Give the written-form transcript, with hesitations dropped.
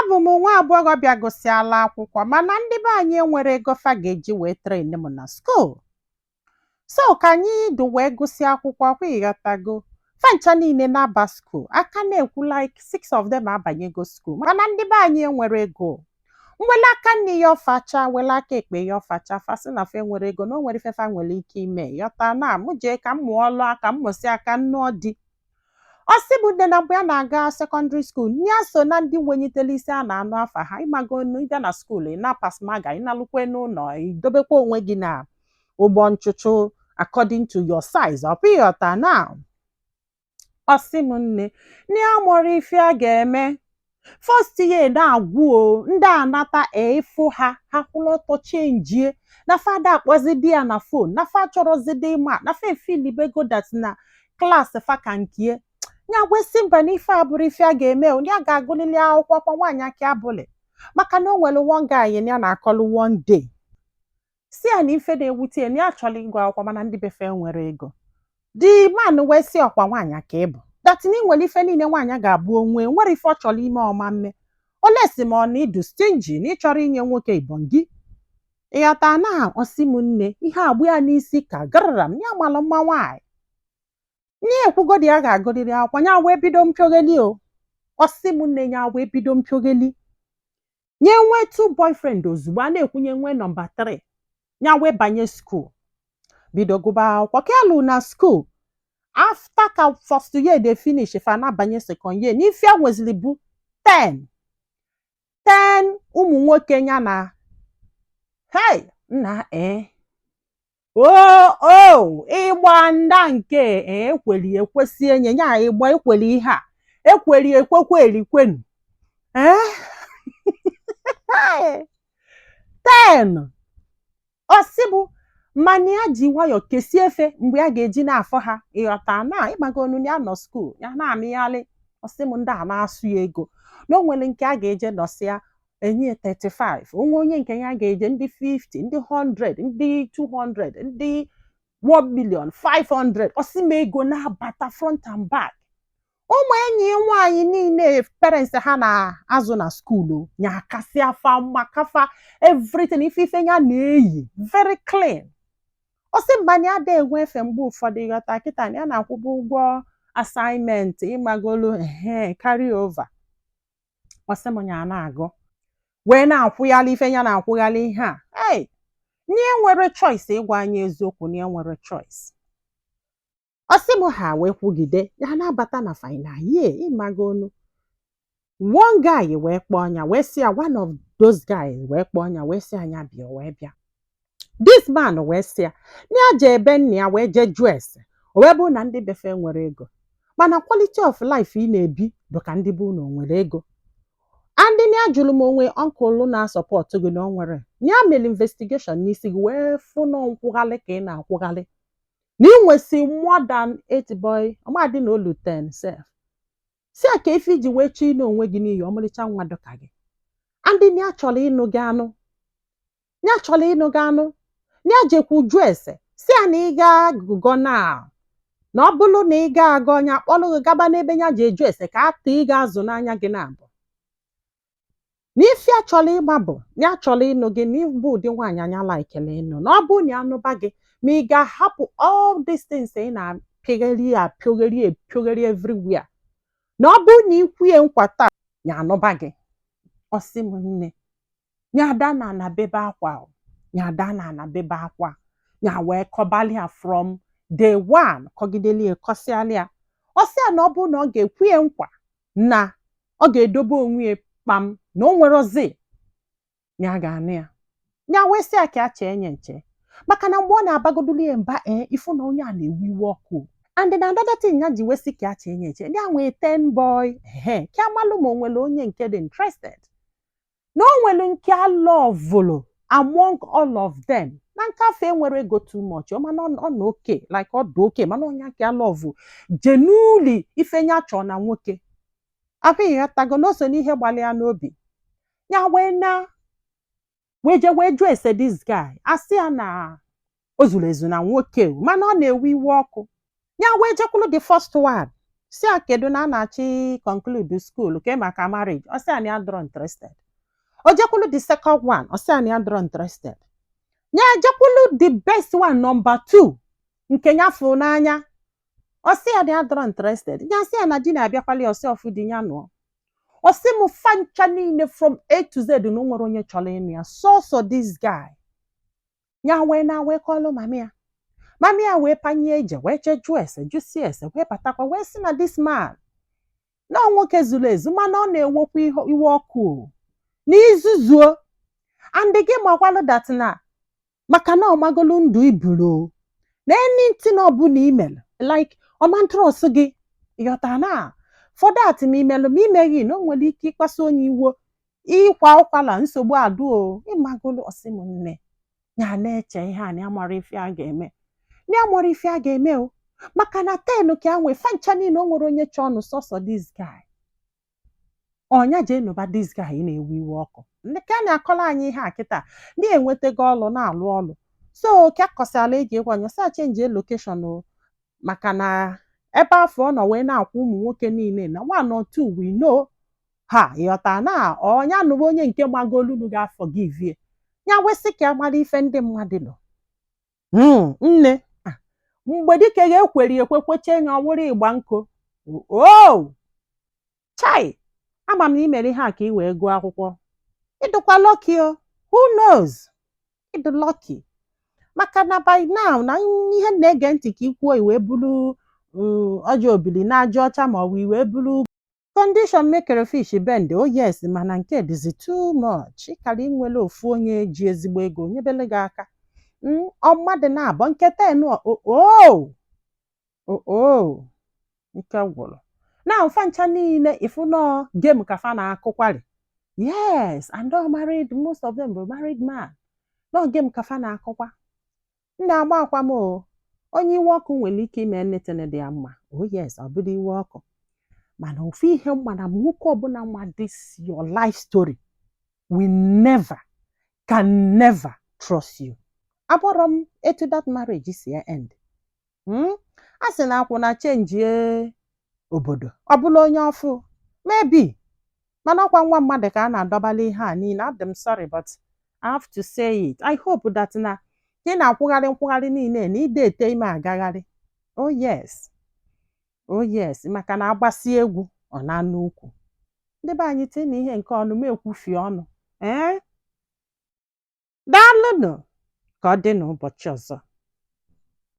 Abụ m nwa agbọghọbịa gụsịala akwụkwọ, mana ndị be anyị enwere ego fa ga-eji wee train m na school. So ka anyị dụ wee gụsịa akwụkwọ kwa, ịghọtago, fa ncha niile na-aba school. Aka na-ekwu, like six of them abanyego school, mana ndị be anyị enwere ego. Nwere aka nne ya ọfacha, were aka ekpe ya ọfacha, fa sị na fa enwere ego, na o nwere ife fa nwere ike ime. Yọta na mụ jee ka m mụọ ọlụ aka m, mụsị aka nnụọ di. Ọ sị bụ nne, na mgbe a na-aga secondary school, ya so na ndị wenyitere isi a na-anụ afa ha. Ịmago ịbịa na school, ị na-pass maga, ị na-alụkwe n'ụlọ, idobekwa onwe gị na ụgbọ nchụchụ according to your size. Ọ bụ ịghọta na ọ sị m nne, na ya mụrụ ife a ga-eme first year na-agwụ o, ndị anata ịfụ ha, ha kwụrụ ọtọ chenjie na fada, akpọzi di ya na phone, na fa chọrọzidi ịma na fa efilibego that na class fa ka nkie ya. Gwesị mba, na ife a bụrụ ife a ga-eme o, ya ga-agụlili akwụkwọ kwa nwaanyị aka abụlị, maka na o nwere one guy ya na-akọlụ one day, si ya na ife na-ewute ya, na ya chọrọ ịgụ akwụkwọ, mana ndị befe nwere ego. The man wee sị, ọkwa nwaanyị aka ịbụ that na ị nwere ife niile nwaanyị ga-abụ onwe nwere ife ọ chọrọ ime ọma mme olesi, ma ọ na ịdụ stingy na ị chọrọ inye nwoke ibọn gị. Ịghọta na ọsị m nne, ihe agbụ ya n'isi ka garara m ya malụ mma nwaanyị nye ekwugodi ya ga-agụrịrị akwụkwọ. Ya wee bido mpiogheli o. Ọsị m nne, ya wee bido mpiogheli, nye nwee two boyfriend ozugbo a na-ekwunye nwee number 3. Ya wee banye school, bido gụba akwụkwọ ka alụ na school. After ka first year dey finish, fa na-abanye second year, n'ife a nwezili bụ 10 10 ụmụ nwoke ya na hey nna ee o o ịgba nda nke ekweli ekwesị enye ya ịgba ekweli ihe a ekweli ekwekwe elikwenu ee 10. Ọsị bụ mana ya ji nwayọọ kesie efe mgbe ya ga-eji na-afọ ha. Ịghọta na ịgbagonu ya nọ school, ya na-amịghalị. Ọsị m ndị a na-asụ ya ego na o nwere nke a ga-eje nọsịa enye 35, onwe onye nke ya ga-eje ndị 50, ndị 100, ndị 200, ndị 1 million 500. Ọsị m ego na-abata front and back. Ụmụ enyi nwaanyị niile parents ha na-azụ na school nya akasị afa makafa everything, ife ife ya na-eyi very clean. Ọ sị mba, na ya ada enwe efe mgbe ụfọdụ. Ịghọta kịta na ya na-akwụba ụgwọ assignment, ịmagolu ehe carry over. Ọ sị m ya na-agụ wee na-akwụghalị ife ya na-akwụghalị ihe a. Hey, nye nwere choice ịgwa anyị eziokwu na ya nwere choice. Ọ sị m ha wee kwugide ya na-abata na final year. Ịmagonu one guy wee kpọọ ya wee sị ya, one of those guys wee kpọọ ya wee sị anya bịa. Wee bịa, this man wee sị ya na ya jee ebe nna ya wee jee jụọ ese, o wee bụrụ na ndị befe nwere ego, mana quality of life ị na-ebi bụ ka ndị bụ unu nwere ego. And na ya jụrụ m onwe uncle na-asupport gị na o nwere na ya mere investigation n'isi gị wee fụ na nkwụghalị ka ị na-akwụghalị, na ị nwesị more than eight boy ọmadị na olu 10 sef. Si a ka ife iji wee chọọ ịnụ onwe gị n'iyi ọmalịcha nwa dịka gị. And na ya chọrọ ịnụ gị anụ, ya chọrọ ịnụ gị anụ. Ya jekwu jụọ ese, si ya na ị ga-agụgọ na na ọ bụrụ na ị ga-agọ ya akpọrọ gị gaba n'ebe ya ji eju ese ka atụ ị ga-azụ n'anya gị na abụ na ife a chọrọ ịgba bụ ya chọrọ ịnụ gị, na ịbụ ụdị nwaanyị anya laikele ịnụ, na ọ bụrụ na ya anụba gị, ma ị ga-ahapụ all these things ị na-apịagheri apịagheri epiagheri everywhere, na ọ bụrụ na ikwuye nkwa taa ya anụba gị. Ọ sị m nne, ya ada na ana bebe akwa o, ya ada na ana bebe akwa. Ya wee kọbalị ya from day one, kọgideli ya, kọsịalị ya. Ọ sị ya na ọ bụrụ na ọ ga-ekwuye nkwa na ọ ga-edobe onwe ya kpam, na o nwerozi ya ga-anụ ya. Ya wee sị ya ka ya chee nye nche, maka na mgbe ọ na-abagodulu ya mba ee ifu na onye a na-ewe iwe ọkụ. And na another thing ya ji wee sị ka ya chee nye nche, ya nwee 10 boy ehe ka amalụ ma o nwere onye nke dị interested, na o nwere nke a lovelụ among all of them, na nke afọ enwere ego too much ọ, mana ọ na oke like ọ dị oke, mana onye aka love genuinely ife ya chọọ na nwoke abụghị ghọtago na o so n'ihe gbalị ya n'obi. Ya wee na wee jee wee jụọ ese this guy, asị ya na o zuru ezu na nwoke o, mana ọ na-ewe iwe ọkụ. Ya wee jekwulu the first one, Si ya kedu na a na-achị conclude school ke maka marriage. Ọ sị ya na ya dọrọ interested. O jekwulu the second one, ọ sị ya na ya dọrọ interested. Ya ejekwulu the best one, number two, nke ya fụ n'anya, ọ sị ya na ya dọrọ interested. Ya sị ya na di na-abịakwali ọsị ọfụ di ya nụọ. Ọ sị m fancha niile from A to Z na o nwere onye chọrọ ịnụ ya, sọsọ this guy. Ya wee na wee kọlụ mami ya, mami ya wee panye ije, wee jee jụọ ese, jụsie ese, wee batakwa, wee sị na this man na ọ nwoke zuru ezu, mana ọ na-ewekwa iwe ọkụ o n'izuzuo and gị makwalụ that na maka na ọmagolu ndụ iburu o na anything ọbụla imelu, like ọma trust gị, ịghọta na for that ma imelụ ma imeghị na o nwere ike ịkpasu onye iwo, ịkwa ụkwala, nsogbu adụ o. Ịmagolu. Ọsị m nne, ya na-eche ihe a na ya mara ife a ga-eme, na ya mara ife a ga-eme o, maka na 10 ka ya nwee fancha niile, o nwere onye chọọ ọnụ, sọsọ this guy. Ọnya jee nụba this guy na-ewe iwe ọkụ. Ndị ka a na-akọrọ anyị ihe a kịta, ndị enwetago ọlụ na-alụ ọlụ, so ka kọsịala eji egwu anya sị change location o, maka na ebe afọ ọ nọ wee na-akwụ ụmụ nwoke niile na one or two we know ha, ịghọta na ọnya nụrụ onye nke magolunu ga-forgive ya. Wesị ka amara ife ndị mmadụ nọ. Nne, mgbe dike ga-ekweri ekwe kweche ya, ọ wụrụ ịgba nko o. Chai, ama m na ị mere ihe a ka ị wee gụọ akwụkwọ. Ịdịkwa lucky o, who knows, ịdị lucky, maka na by now na ihe m na-ege ntị ka ị kwuo, i wee buru ọjọọ obili na aja ọcha, ma ọ bụ i wee buru condition make crayfish bend. Oh yes, mana nke dịzi too much. Ịkara inwere ofu onye ji ezigbo ego nyebele gị aka. Ọ mmadụ na-abọ nke 10 o o nke gwụrụ na mfa ncha niile ịfụ nọọ game ka fa na-akụkwari. Yes, and all married, most of them bụ married man. Nọọ game ka fa na-akụkwa. Nna, agba akwa m o, onye iwe ọkụ nwere ike ime anything dị ya mma. Oh yes, ọ bụrụ iwe ọkụ, mana ofu ihe mma na nwoke ọbụla ma this your life story will never, can never trust you. Agbọrọ m etu that marriage si end. A sị na akwụna chenjie obodo, ọ bụla onye ọfụ maybe, mana ọkwa nwa mmadụ ka a na-adọbali ihe a niile. Adị m sorry, but I have to say it. I hope that na ị na-akwụgharị nkwụgharị niile na ide ete ime agagharị. Oh yes, oh yes, maka na agbasi egwu ọ na-anụ ukwu. Ndị be anyị, tie na ihe nke ọnụ m ekwufie ọnụ. Ee, daalụnụ, ka ọ dị n'ụbọchị ọzọ.